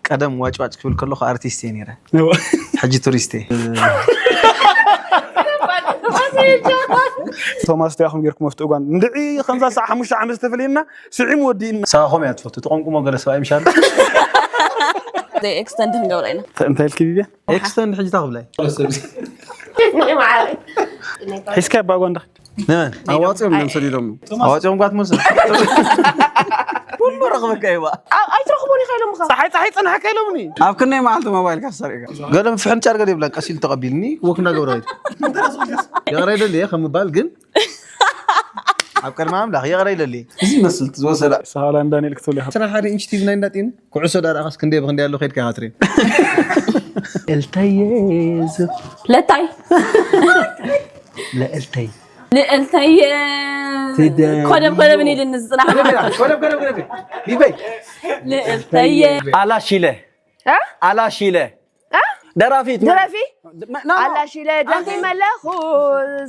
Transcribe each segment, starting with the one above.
ቀደም ዋጭ ዋጭ ክብል ከለኹ ኣርቲስት እየ ነይረ። ሕጂ ቱሪስት እየ። ቶማስ እንታይ ኢኹም ጌርኩም መፍትኡ ጓን እንድዒ ከምዛ ሳዕ ሓሙሽተ ዓመት ዝተፈለየና ስዒሙ ወዲእና። ሳባኹም እያ ትፈቱ ትቆምቁሞ ገለ ሰብኣይ ምሻሉ። ኤክስተንድ ክንገብራ ኢና። እንታይ ኢልኪ ቢብያ? ኤክስተንድ ሕጂ ታኽብላይ ሒዝካ ይባጓ እንዳክ ንመን ኣዋፂኦም እዮም ሰዲዶም። ኣዋፂኦም ጓት መስል። ኩሉ ረኽበካ ይዋ። ኣይትረኽቦን ኢኻ ኢሎምኻ። ፀሓይ ፀሓይ ፀንሓካ ኢሎምኒ። ኣብ ክንደይ መዓልቲ ሞባይል ካሰርካ? ገለ ፍሕንጫር ገለ ይብላ ቀሲል ተቐቢልኒ ወክ እናገብረ ይቕረ ይደልየ ከም ምባል ግን ኣብ ቅድሚ ኣምላኽ ይቕረ ይደልየ። እዚ ይመስል ዝወሰዳ ሳላ እንዳንኤል ክትብል ኢኻ። ስራሕ ሓደ ኢንች ቲቪ ናይ እንዳጢኑ ኩዕሶ ዳርኣኻስ ክንደይ ብክንደይ ኣሎ ከይድካ ኢኻ ትሪኦ። እልተየ ዝብ ለታይ ለእልተይ ልእልተየ ትደ- ኮደብ ኮደብ ንኢልኒ ዝፅናሕ ኮደብ ኮደብ ኮደብ ይበይ ልእልተየ ኣላሺለ እ? ኣላሺለ ደራፊት ደረፊ ኣላሺለ ደኺመ ኣለኹ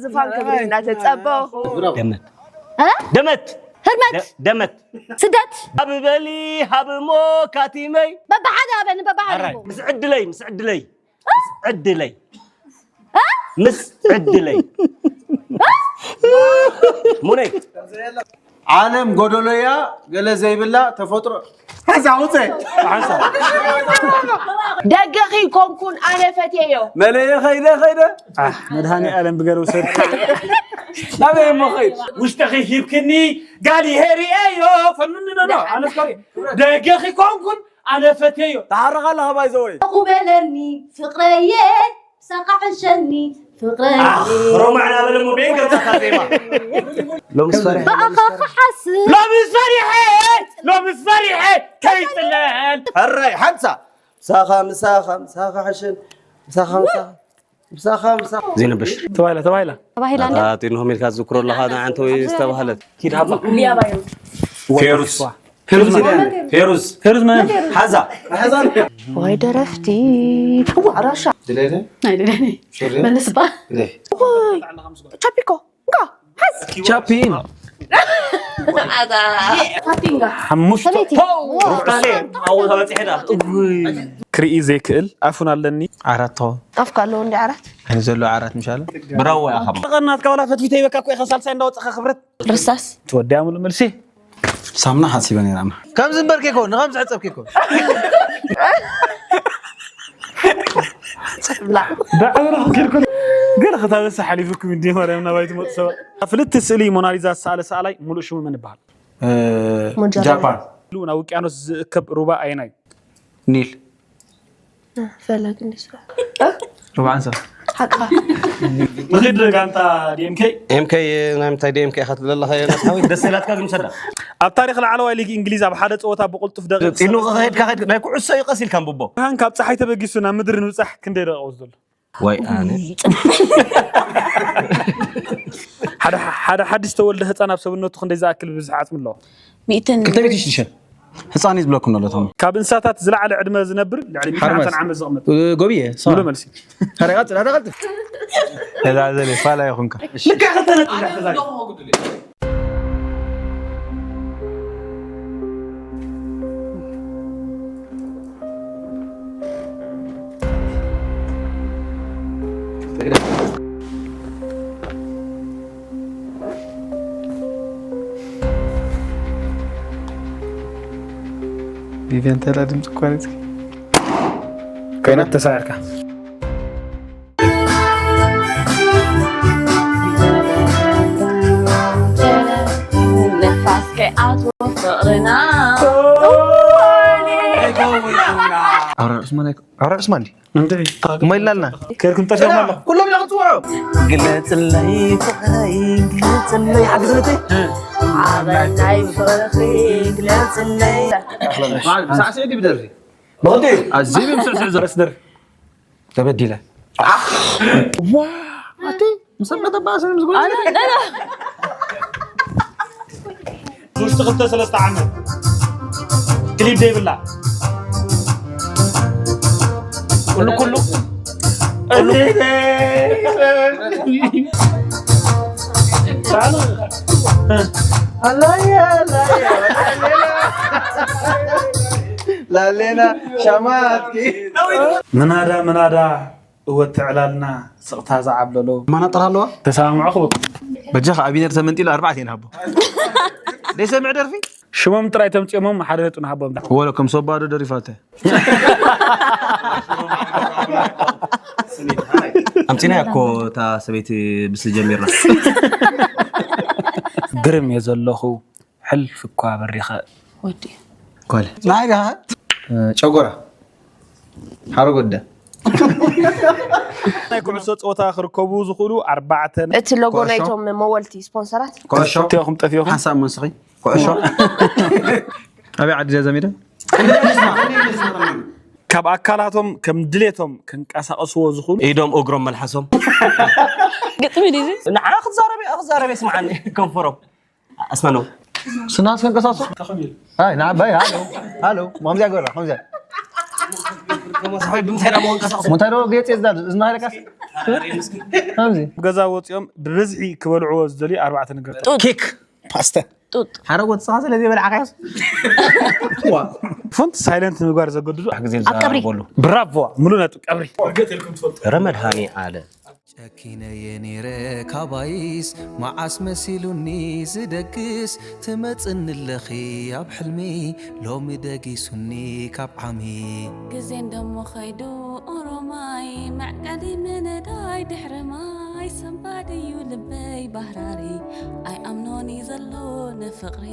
ዝፋን ክብሪ እናተፀበኹ ደመት ደመት ህርመት ደመት ስደት ሃብበሊ ሃብሞ ካቲመይ በብሓደ ኣበኒ በብሓደ ኣራይ ምስ ዕድለይ ምስ ዕድለይ ምስ ዕድለይ ምስ ዕድለይ ሙነይ ዓለም ጎደሎያ ገለ ዘይብላ ተፈጥሮ ሓንሳ ውፀ ሓንሳ ደገኺ ኮንኩን ኣነ ፈትየዮ መለየ ኸይደ ኸይደ መድሃኒ ኣለም ብገር ውሰድ ኣበይ እሞ ኸይድ ውሽጥኺ ሂብክኒ ጋሊ ሄሪኤዮ ፈኑኒ ዶ ኣነስከሪ ደገኺ ኮንኩን ኣነ ፈትየዮ ተሓረኻ ኣለኻ ባይዘወይ ቁበለኒ ፍቅረየ ሳኻ ሕሸኒ ፍቅረየ ሮማ ዕላበለ ሞ ቤን ከምሳካ ዜማ ሎምስ ፈሪሐ ብኣኻ ክሓስብ ሎምስ ፈሪሐ ሎምስ ፈሪሐ ከይጥለል ሕራይ ሓንሳ ምሳኻ ምሳኻ ምሳኻ ሕሽን ምሳኻ ምሳኻ ምሳኻ ምሳኻ ዜና በሽር ተባሂላ ተባሂላ ተባሂላ እንደ ጢንሆም ኢልካ ትዝክሮ ኣለኻ ንዓንተ ወይ ዝተባህለት ኪድ ሃባ ፌሩዝ ፌሩዝ ፌሩዝ ፌሩዝ መን ሓዛ ወይ ደረፍቲ ራሻ ድሌለ ናይ ድለኒ ሽሪ መልስ ባ ድሌ ቻፒኮ እንካ ሓዝ ቻፒን ፋቲንጋ ሓሙሽተ ሰበይቲ ሩፍታሌ ኣብኡ ተበፂሕና ክርኢ ዘይክእል ኣፉን ኣለኒ ዓራት ትኸውን ኣፍካ ኣለዎ እንዲ ዓራት ኣነ ዘለዎ ዓራት ምሻለ ብራዎ ኢኻ ቀናትካ ዋላ ፈትፊተ ይበካ እኮ ኢኻ ሳልሳይ እንዳወፅኻ ክብረት ርሳስ ትወዲያ ሙሉእ መልሲ ሳምና ሓሲበ ነይራና ከምዚ እምበር ከይኮን ንኸምዚ ሕፀብ ከይኮን ዳዕሮ ጌርኩ ገለ ክታበሳ ሓሊፉኩም እንዲ ማርያም ናባይ ትመፁ ሰባት ፍልቲ ስእሊ ሞናሊዛ ዝሰኣለ ሰኣላይ ሙሉእ ሽሙ መን ይበሃል ጃፓን ኢሉ ናብ ውቅያኖስ ዝእከብ ሩባ ኣየናይ ኒል ፈለግ እንዲስ ሩባ ዓንሳ ሓቅኻ ንኽድ ጋንታ ዲኤምኬ ኤምከይ ናይ ምንታይ ዲኤምከ ኢኻ ትብል ኣለኻ ዮናስ ሓወይ ደስ ኢላትካ ግን ሰዳ ኣብ ታሪክ ላዕለዋይ ሊግ እንግሊዝ ኣብ ሓደ ፀወታ ብቕልጡፍ ደቂቕ ጢኑ ከኸድካ ከድካ ናይ ኩዕሶ እዩ ቀስ ኢልካ ንብቦ ብርሃን ካብ ፀሓይ ተበጊሱ ናብ ምድሪ ንምብፃሕ ክንደይ ደቂቕ ወስደሉ ወይ ኣነ ሓደ ሓደ ሓድሽ ተወልደ ህፃን ኣብ ሰብነቱ ክንደይ ዝኣክል ብዝሒ ዓፅሚ ኣለዎ ሚእትን ክልተ ሚእቲ ሽዱሽተ ህፃን እዩ ዝብለኩም ኣሎ ቶም ካብ እንስሳታት ዝለዓለ ዕድመ ዝነብር ልዕሊ ሚእትን ሓምሳን ዓመት ዘቕመጥ ጎብየ ሙሉ መልሲ ሓደ ቀፅል ሓደ ቀፅል ተዛዘለ ፋላ ይኹንካ ቪቪያን ተላ ድምፂ ኳሊቲ ኮይና ተሳዒርካ ንፋስ ከይኣትዎ ፍቕርና ኣውራ ዑስማን ኣውራ ዑስማን ድዩ እንታይ እሞ ኢልናልና ከርኩም ጠፊኹም ኣለኹ ኩሎም ኢና ክትፅውዖ ግለፅለይ ፍቕረይ ግለፅለይ ሓግዝነተይ ዓበናይ ፍቕርኺ ግለፅለይ ሳዕስዒ ድዩ ብደርፊ ኣዝዩ ምስዕስዕ ዝረስደር ተበዲለ ኣቲ ምሰብ ከተባእሰ ዝጎ ውሽጢ ክልተ ሰለስተ ዓመት ክሊፕ ዘይብላ ኩሉ ኩሉ ኣላየ ኣላየ ላሌና ሻማትኪ ምናዳ ምናዳ እወ ትዕላልና ስቕታ ዝዓብለሎ ማና ጥራ ኣለዋ። ተሰማምዑ ክበኩም። በጃኻ ኣቢነር ተመንጢሉ ኣርባዕተ ኢና ሃቦ ዘይሰምዕ ደርፊ ሽሞም ጥራይ ተምፅኦሞም ሓደ ነጥቢ ንሃቦም ዳ ወለ ከም ሶባዶ ደሪፋተ ኣምፂና እኮ እታ ሰበይቲ ብስ ጀሚርና ግርም እየ ዘለኹ ሕልፍ እኳ በሪኸ ወዲ ኳለ ናይ ዳ ጨጎራ ሓሮ ጎደ ናይ ኩዕሶ ፀወታ ክርከቡ ዝኽእሉ ኣርባዕተ እቲ ሎጎ ናይቶም መወልቲ ስፖንሰራት ኩዕሾ ተኹም ጠፊኹም ሓንሳብ መንስኺ ኩዕሾ ኣበይ ዓዲ ዘሚደ ካብ ኣካላቶም ከም ድሌቶም ክንቀሳቀስዎ ዝኽእሉ ኢዶም እግሮም መልሓሶም ግጥሚ ድዩ ንዓ ክዛረብ እየ ክዛረብ እየ ስምዓኒ ከንፈሮም ኣስመነው ስናስ ከንቀሳሶ ኣይ ንዓባይ ሃሎ ሃሎ ከምዚያ ገበራ ከምዚያ ከመሳይ ብምንታይ ዳ መወንቀሳቅሶ እንታይ ዶ ገጽ የዝዳል እዝና ሃለካስ ከምዚ ገዛ ወፂኦም ብብዝሒ ክበልዕዎ ዝደልዩ ኣርባዕተ ነገር ኬክ ፓስተ ጡጥ ሓረጎት ስኻ ስለ ዘይበልዓካዮስ ፎንት ሳይለንት ምግባር ዘገድዱ ግዜ ኣብ ቀብሪ። ዝዛረበሉ ብራቮ ሙሉ ነጥብ ቀብሪ ረ መድሃኒ ኣለ ጨኪነየ ነይረ ካባይስ መዓስ መሲሉኒ ዝደግስ ትመጽኒ ኣለኺ ኣብ ሕልሚ ሎሚ ደጊሱኒ ካብ ዓሚ ግዜ እንደሞ ኸይዱ ኦሮማይ መዕቀሊ ምንዳይ ድሕሪ ማይ ሰንባድ እዩ ልበይ ባህራሪ ኣይኣምኖን እዩ ዘሎ ንፍቕሪ